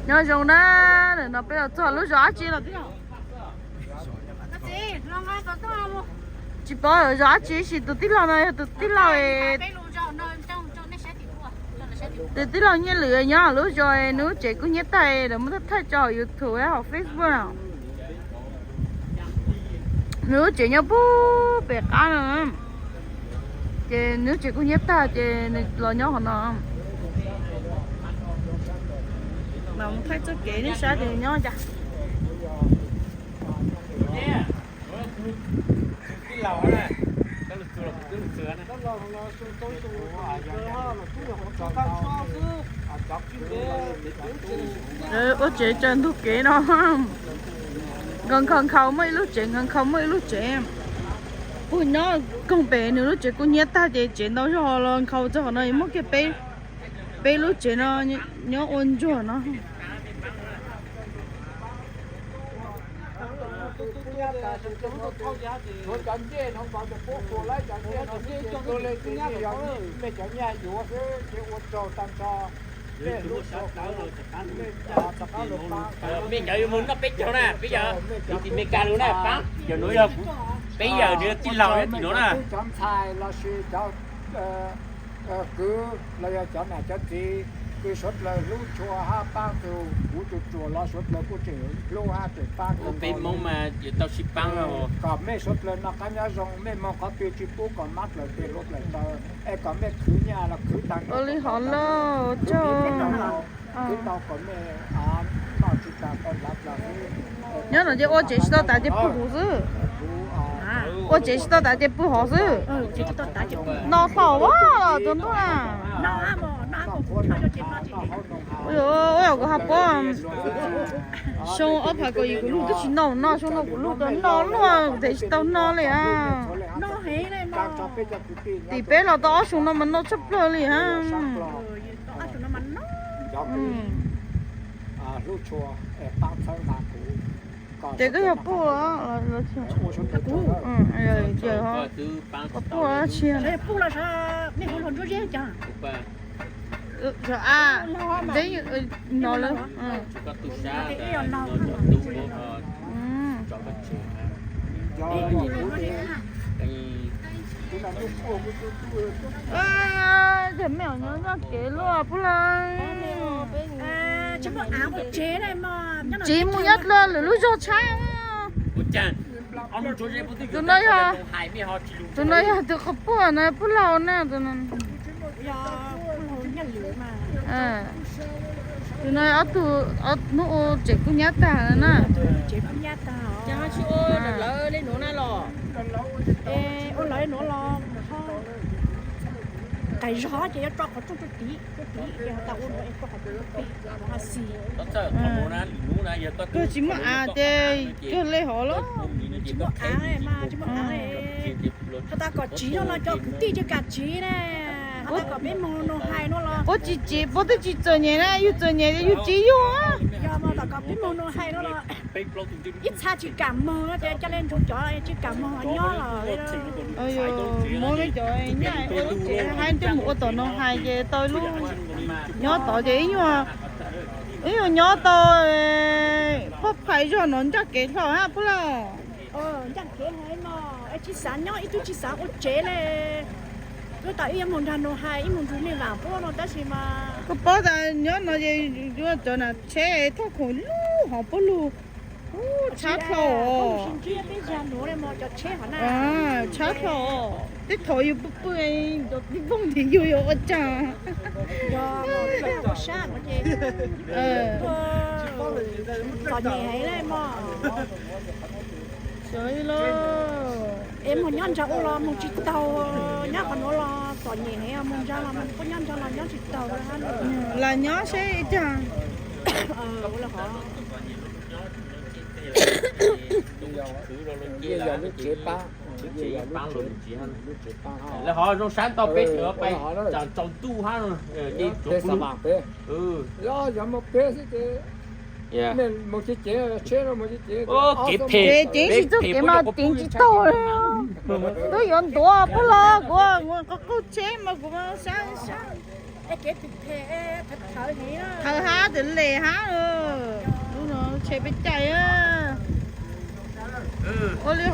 Nyob zoo na, no peb los txog lub zos dab tsi los tij laug? Tsis paub zos dab tsi, tab sis tus tij laug no yog tus tij laug, tus tij laug Nyiaj Lwm nyob lub zos, nws lub tsev kuj hnyiab tag, lawv muab thaij tso hauv YouTube hauv Facebook na. Nws lub tsev nyob puag pem qab no, ces nws lub tsev kuj hnyiab tag ces nws los nyob qhov no. Mas mus thaij txoj kev nej saib tias nyob cas. Ua tsev tsaws ntug kev no. Nkhaus nkhaus nkhaus muaj ib lub tsev, nkhaus nkhaus muaj ib lub tsev. Kuj nyob koog pem, nws lub tsev kuj hnyiab tag ces tsev ntau zog los nkhaus txog qhov no muaj kiag peb lub tsev no nyob ua ntsuag no. Mej cov yuav mus noj peb caug na, peb yawg, tus tim Meskas lus na, paab cov nuav yog peb yawg, nws yog tij laug nyob tim nuav na. Cov ntxhais lossis cov kwv los yog cov nam cov txiv, kws suav dlawg hlub tshua hab paab tug, kuv tug tsuas los suav dlawg kuj tseem hlub hab tseem paab. Peb Moob mas yuav tau sib paab, kom mej suav dlawg noj qab nyob zoo, mej moog qhov twg tsi pub kom mab dlawg tes hlua dlawg taw, es kom mej khwv nyaj los khwv taag, ua li hov lauj, khwv tau kom mej noj tsi taag tau hlav dlawg. Nyob no ces ua tsev tsis tau tas ces pw huv xwb. Ua tsev tsis tau tas ces pw hov xwb. No thaum ua los tus ntuj na. Ua yog kuv has puab, xyoo ob phav kaum yim kuv lug twb tsis noj no, xyoo no kuv lug tau noj luaj, kuv tsev tsis tau noj li. Tim peb los tau ob xyoo no mas noj tshaj plawg li hab. Ces koj yog puj, koj puj tsi, a, no lawm. Ces mej nyob noj kev luaj puj lawm. Tsev mus nyob dlua lwm lub zog tshab. Tus no yog, tus no yog tus qhov puj no, puj laug na. Tus no ob tug, ob hnub ua tsev kuj nyab tag na. Ua lawv nuav los qais zog ces yuav tso qhov rooj rau tim, rau tim ces has tas ua nuav es tso qhov rooj rau tim, qhov xis. Kawg tsis muaj av ces kawg le hov lawm. Tsis muaj av mas tsis muaj av. Has tas kom tsiv no los cov kwv tij tsis kam tsiv na. Has tas kom peb moog nug hais no los puab tsis tsiv, puab twb tsis txawm nyem na, yug txawm nyem ces yug tsiv yug. Yog mas tom kom peb moog nug hais no los ib txha tsis kam moog no ces ca le nrug cov tsis kam moog nyob los. Muab peb cov nyaj ua lub tsev hab coj mus ua tom no hais ces tau lub nyob tod ces ib nyuag nyob tau poj phais zog no ncaaj kev dlhau hab puj laug. Ncaaj kev hais no, tsis xav nyob ib tug tsis xav ua tsev le. Twb tas ib yuav moog nrug nug hais ib moog nrug mej vaam puab no tab sis mas koj paub tas nyob no ces yuav cov nam tsheb thauj khoom lug hov puab lug. Tshab dlhau, tshab dlhau. Tej thaum yug pw pw cov tib vooj ntxwv yug yuav ua caag. Txom nyem heev le mog. Es moog nyob nraag ua los moog tsis taug, nyob qhov nuav los txom nyem heev, moog nraag los moog puab nyob nraag los nyob tsis taug. Lam nyob seb caag. Lub tsev paab, lub tsev paab, lawv hov zoo sab ntau peb tsev pais tsaus ntuj hab ces tsuav peb, yog moog peb xwb ces, moog ceev ceev tsheb no moog ceev ceev, ceev tsis txuj kev mas ceev tsis taug. Twb yuav ntuav puab los kuv qhov qaug tsheb mas kuv sab sab. Thawv hab twb le hab. Tsheb peb caij. Ua li